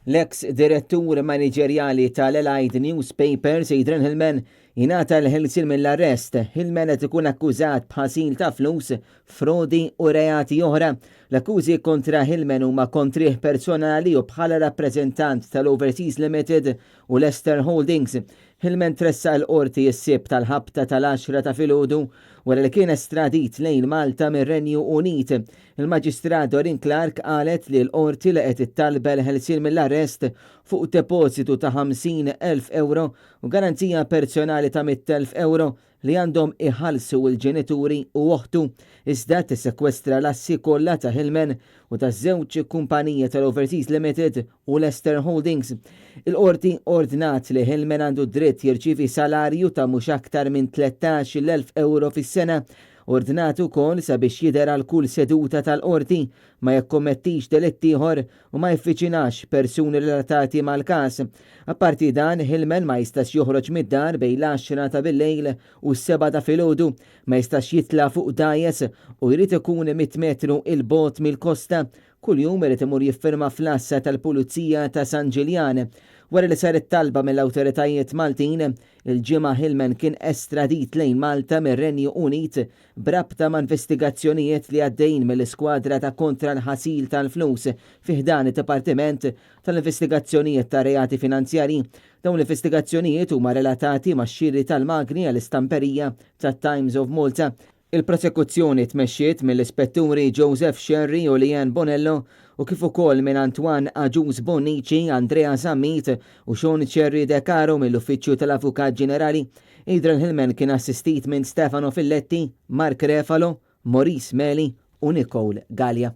L-eks direttur maniġerjali tal-Allied Newspapers Adrian Hillman jingħata l-ħelsien mill-arrest. Hillman qed ikun akkużat b'ħasil ta' flus, frodi u reati oħra. L-akkużi kontra Hillman huma kontrih personali u bħala rappreżentant tal-Overseas Limited u Leicester Holdings. Hillman tressaq il-Qorti s-Sibt għall-ħabta tal-għaxra ta' filgħodu wara li kien estradit lejn Malta mir-Renju Unit. Il-Maġistrat Doreen Clarke qalet li l-Qorti laqgħet it-talba għall-ħelsien mill-arrest fuq depożitu ta' 50,000 ewro u garanzija personali ta' 100,000 ewro li għandhom iħallsu l-ġenituri u oħtu, iżda tissekwestra l-assi kollha ta' Hillman u taż-żewġ kumpaniji tal-Overseas Limited u Leicester Holdings. Il-Qorti ordnat li Hillman għandu d-dritt jirċievi salarju ta' mhux aktar minn 13,000 ewro fis-sena. Ordnat ukoll sabiex jidher għal kull seduta tal-Qorti, ma jikkommettix delitt ieħor u ma jaffiċinax persuni relatati mal-każ. Apparti dan, Hillman ma jistax joħroġ mid-dar bejn l-għaxra ta' billejl u s-sebgħa ta' filgħodu, ma jistax jitla' fuq dgħajjes u jrid ikun mitt metru 'il bogħod mill-kosta. Kuljum irid imur jiffirma fl-għassa tal-Pulizija ta' San Ġiljan. Wara li saret talba mill-awtoritajiet Maltin, il-Ġimgħa Hillman kien estradit lejn Malta mir-Renju Unit b'rabta ma' investigazzjonijiet li għaddejjin mill-Iskwadra ta' Kontra l-Ħasil tal-Flus fi ħdan id-Dipartiment tal-Investigazzjonijiet ta' Reati Finanzjarji. Dawn l-investigazzjonijiet huma relatati max-xiri tal-magni għall-istamperija tat-Times of Malta. Il-prosekuzzjoni tmexxiet mill-Ispetturi Joseph Scerri u Leanne Bonello u kif ukoll minn Antoine Agius Bonnici, Andrea Zammit u Sean Scerri De Caro mill-Uffiċċju tal-Avukat Ġenerali. Adrian Hillman kien assistit minn Stefano Filletti, Mark Refalo, Maurice Meli u Nicole Galea.